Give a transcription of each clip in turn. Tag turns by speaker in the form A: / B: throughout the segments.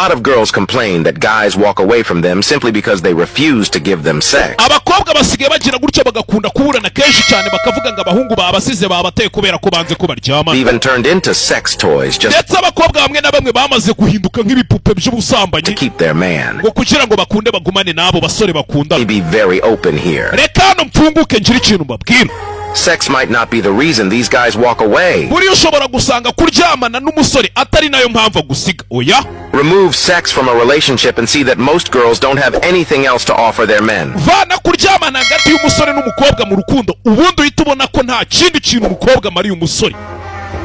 A: lot of girls complain that guys walk away from them simply because they refuse to give them sex.
B: Abakobwa basigaye bagira gutya, bagakunda kuburana kenshi cyane, bakavuga ngo abahungu babasize, babateye kubera ko banze ko baryamana.
A: Even turned into sex toys just
B: Ndetse abakobwa bamwe na bamwe bamaze guhinduka nk'ibipupe by'ubusambanyi
A: to keep their man.
B: ngo kugira ngo bakunde bagumane n'abo basore bakundana.
A: Let me be very open here.
B: Reka hano mfunguke, ngire ikintu mbabwira.
A: Sex might not be the reason these guys walk away.
B: Buriya ushobora gusanga kuryamana n'umusore atari nayo mpamvu agusiga, oya.
A: Remove sex from a relationship and see that most girls don't have anything else to offer their men.
B: Vana kuryamana hagati y'umusore n'umukobwa mu rukundo, ubundi uhita ubona ko nta kindi kintu umukobwa amariye umusore.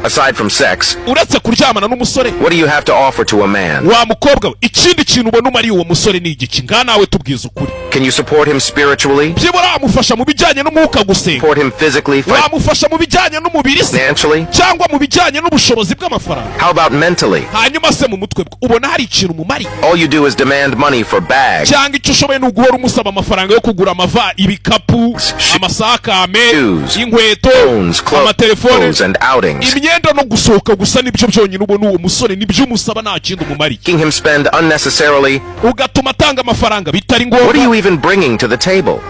A: Aside from sex,
B: Uretse kuryamana n'umusore,
A: what do you have to offer to a man?
B: wa mukobwa we, ikindi kintu ubona umariye uwo musore ni igiki? Ngaha nawe tubwiza ukuri.
A: Can you support him spiritually?
B: Byibura wamufasha mu bijyanye n'umwuka, gusenga?
A: Support him physically,
B: Wamufasha mu bijyanye n'umubiri se,
A: financially?
B: cyangwa mu bijyanye n'ubushobozi bw'amafaranga?
A: How about mentally?
B: Hanyuma se mu mutwe bwe ubona hari ikintu umumariye?
A: All you do is demand money for bags,
B: Cyangwa icyo ushoboye ni uguhora umusaba amafaranga yo kugura amava, ibikapu, amasakame,
A: shoes,
B: inkweto,
A: phones,
B: amatelefone,
A: clothes, and outings.
B: imyenda no gusohoka gusa. Nibyo byonyine ubona uwo musore, nibyo umusaba, nta kindi umumariye.
A: Making him spend unnecessarily.
B: Ugatuma atanga amafaranga bitari
A: What are
B: ngombwa.
A: you even bringing to the table?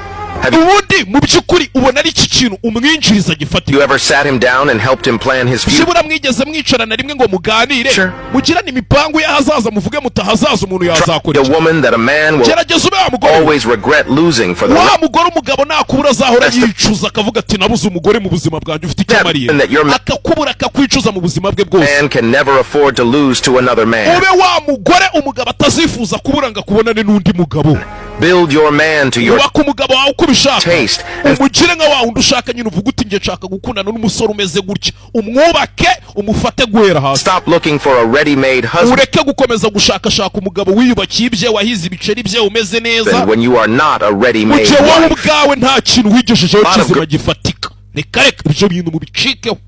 A: Have
B: Ubundi mu by'ukuri ubona ari iki kintu umwinjiriza gifatika?
A: you ever sat him down and helped him plan his future?
B: Byibura mwigeze mwicarana rimwe ngo muganire,
A: Sure.
B: mugirane imipangu y'ahazaza, muvuge muti ahazaza umuntu yazakora
A: A
B: iki?
A: woman that a man will
B: Gerageza ube wa mugore,
A: always regret losing for the
B: wa mugore umugabo nakubura azahora yicuza, akavuga ati: "Nabuze umugore mu buzima bwanjye ufite icyo amariye."
A: That your
B: Akakubura akakwicuza mu buzima bwe bwose.
A: man can never afford to lose to another man.
B: Ube wa mugore umugabo atazifuza kubura ngo akubonane n'undi mugabo.
A: Build your man to your
B: Ubaka umugabo wawe uko ubishaka,
A: taste and
B: umugire nka wa wundi ushaka nyine, uvuga uti: "Njye nshaka gukundana n'umusore umeze gutya." Umwubake, umufate guhera hasi.
A: stop looking for a ready-made husband
B: Ureke gukomeza gushakashaka umugabo wiyubakiye ibye, wahize ibiceri bye, umeze neza,
A: when you are not a
B: mu
A: ready-made
B: gihe wowe
A: wife.
B: ubwawe nta kintu wigejejeho
A: Lot of
B: kizima gifatika. Reka reka, ibyo bintu mubicikeho.